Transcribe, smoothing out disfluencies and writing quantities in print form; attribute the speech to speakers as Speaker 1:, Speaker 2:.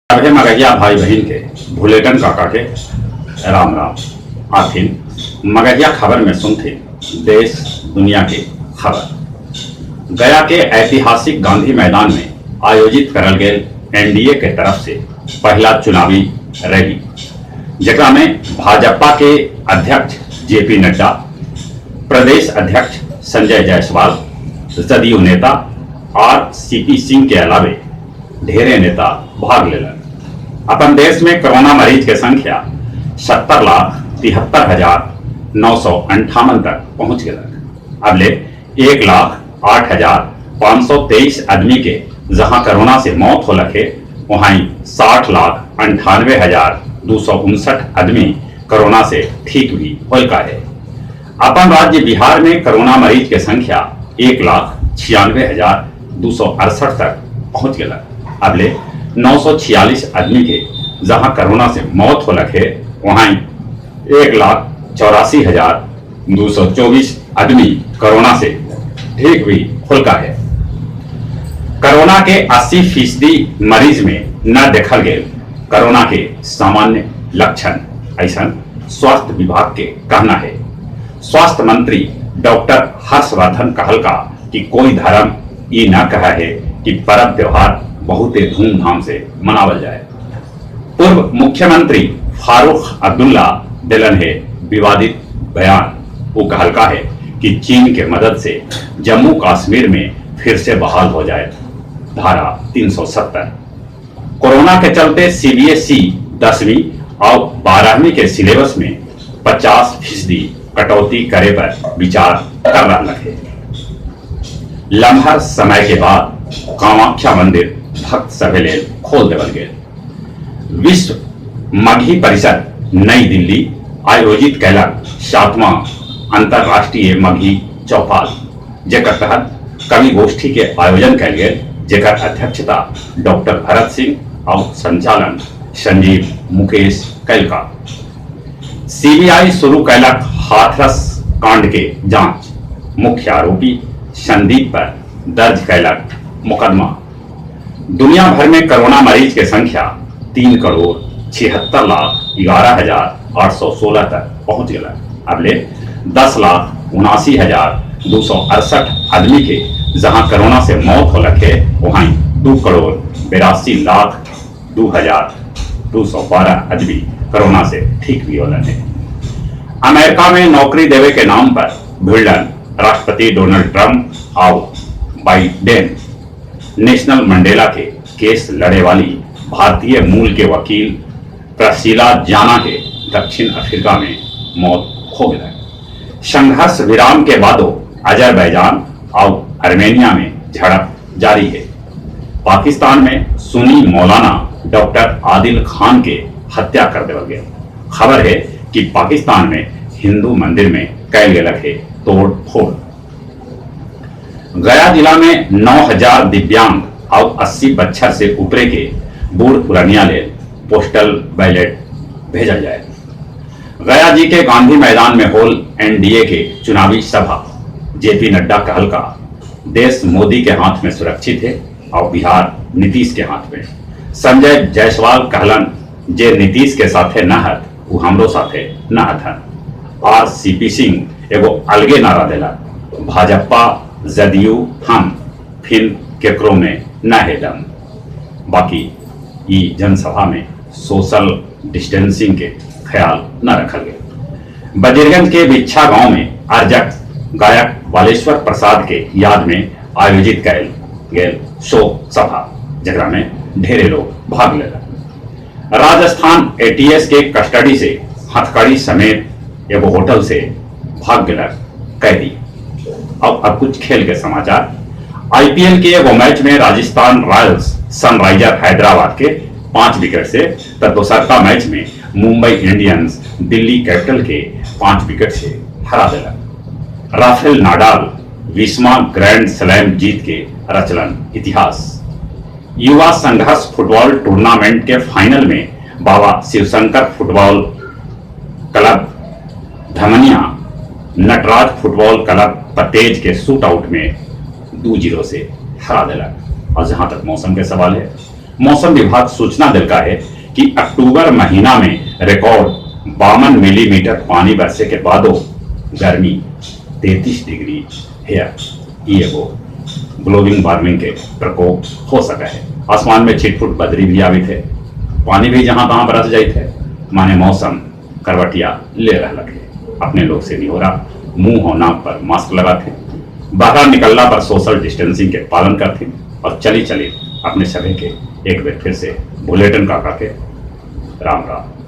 Speaker 1: सभे मगहिया भाई बहिन के भुलेटन काका के राम राम। आथिन मगहिया खबर में सुनथिन देश दुनिया के खबर। गया के ऐतिहासिक गांधी मैदान में आयोजित करल गेल एनडीए के तरफ से पहला चुनावी रैली, जेकरा में भाजपा के अध्यक्ष जेपी नड्डा, प्रदेश अध्यक्ष संजय जायसवाल, जदयू नेता आर सीपी सिंह के अलावे ढेरे नेता भाग लेलन। अपन देश में कोरोना मरीज के संख्या 70,73,958 तक पहुंच गया। अब ले 1,08,523 आदमी के जहां कोरोना से मौत हो लखे, वहां 60,98,259 आदमी कोरोना से ठीक भी होल का है। अपन राज्य बिहार में कोरोना मरीज के संख्या 1,96,268 तक पहुंच गया। अब ले 946 आदमी के जहां कोरोना से मौत हो लखे, वहां 1,84,224 आदमी कोरोना से ठीक भी होलका है। कोरोना के 80% मरीज में न देखल गए कोरोना के सामान्य लक्षण, ऐसा स्वास्थ्य विभाग के कहना है। स्वास्थ्य मंत्री डॉक्टर हर्षवर्धन कहल का कि कोई धर्म ये न कहा है कि पर्व त्योहार बहुत धूमधाम से मनावल जाए। पूर्व मुख्यमंत्री फारूक अब्दुल्ला दिलन है विवादित बयान। वो कहलका है कि चीन के मदद से जम्मू कश्मीर में फिर से बहाल हो जाए धारा 370। कोरोना के चलते सीबीएसई 10वीं और 12वीं के सिलेबस में 50% कटौती करे पर विचार कर रहा है। लम्हर समय के बाद कामाख्या मंदिर भक्त सभे लेल खोल देवल गेल। विश्व मगही परिषद नई दिल्ली आयोजित कैलक 7वां अंतर्राष्ट्रीय मगही चौपाल, जेकर तहत कवि गोष्ठी के आयोजन कैल गेल, जेकर अध्यक्षता डॉक्टर भरत सिंह और संचालन संजीव मुकेश कैलका। सीबीआई शुरू कैलक हाथरस कांड के जांच, मुख्य आरोपी संदीप पर दर्ज कैलक मुकदमा। दुनिया भर में कोरोना मरीज के संख्या 3,76,11,816 तक पहुंच गया। अब ले 10,79,268 आदमी के जहां कोरोना से मौत हो लखे, वहां 2,82,02,212 आदमी कोरोना से ठीक भी होलन है। अमेरिका में नौकरी देवे के नाम पर भिड़लन राष्ट्रपति डोनाल्ड ट्रंप और बाइडेन। नेल्सन मंडेला के केस लड़े वाली भारतीय मूल के वकील प्रशीला जाना के दक्षिण अफ्रीका में मौत हो गया। संघर्ष विराम के बादो अजरबैजान और आर्मेनिया में झड़प जारी है। पाकिस्तान में सुन्नी मौलाना डॉक्टर आदिल खान के हत्या कर देवल गया। खबर है कि पाकिस्तान में हिंदू मंदिर में कैल गेलक है तोड़ फोड़। गया जिला में 9000 दिव्यांग और 80 बच्छर से ऊपरे के बूढ़ पुरनिया ले पोस्टल बैलेट भेजल जाए। गया जी के गांधी मैदान में होल एनडीए के चुनावी सभा। जेपी नड्डा कहल का देश मोदी के हाथ में सुरक्षित है और बिहार नीतीश के हाथ में। संजय जायसवाल कहलन, जे नीतीश के साथे न हत वो हमरो साथे न हथन। आर सीपी सिंह एगो अलगे नारा देला, भाजपा जदयू हम फिर केकरो में न है दम। बाकी ई जनसभा में सोशल डिस्टेंसिंग के ख्याल न रखल गया। बजीरगंज के बिच्छा गांव में अर्जक गायक बालेश्वर प्रसाद के याद में आयोजित कैल गेल शोक सभा, जकरा में ढेरे लोग भाग लेला। राजस्थान एटीएस के कस्टडी से हथकड़ी समेत एगो होटल से भाग गेला कैदी। अब कुछ खेल के समाचार। आईपीएल के एगो मैच में राजस्थान रॉयल्स सनराइजर हैदराबाद के 5 विकेट से त दोसरका मैच में मुंबई इंडियंस दिल्ली कैपिटल के 5 विकेट से हरा दिलक। राफेल नाडाल 20वां ग्रैंड स्लैम जीत के रचलन इतिहास। युवा संघर्ष फुटबॉल टूर्नामेंट के फाइनल में Baba Shivshankar football club Dhamaniya Nataraj football club पतेज के शूट आउट में 2-0 से हरा दिलक। और जहां तक मौसम के सवाल है मौसम विभाग सूचना दिलका है कि अक्टूबर महीना में रिकॉर्ड 52 मिलीमीटर पानी बरसे के बादो गर्मी 33 डिग्री है। ये एगो ग्लोबल वार्मिंग के प्रकोप हो सका है। आसमान में छिटफुट बदरी भी आवित है, पानी भी जहां तहां बरस जाइत है, माने मौसम करवटिया ले रहलक है। अपने लोग से निहोरा, मुंह और नाक पर मास्क लगाथे, बाहर निकलला पर सोशल डिस्टेंसिंग के पालन करथे और चली चली अपने सभी के एक बार फिर से बुलेटिन काका के राम राम।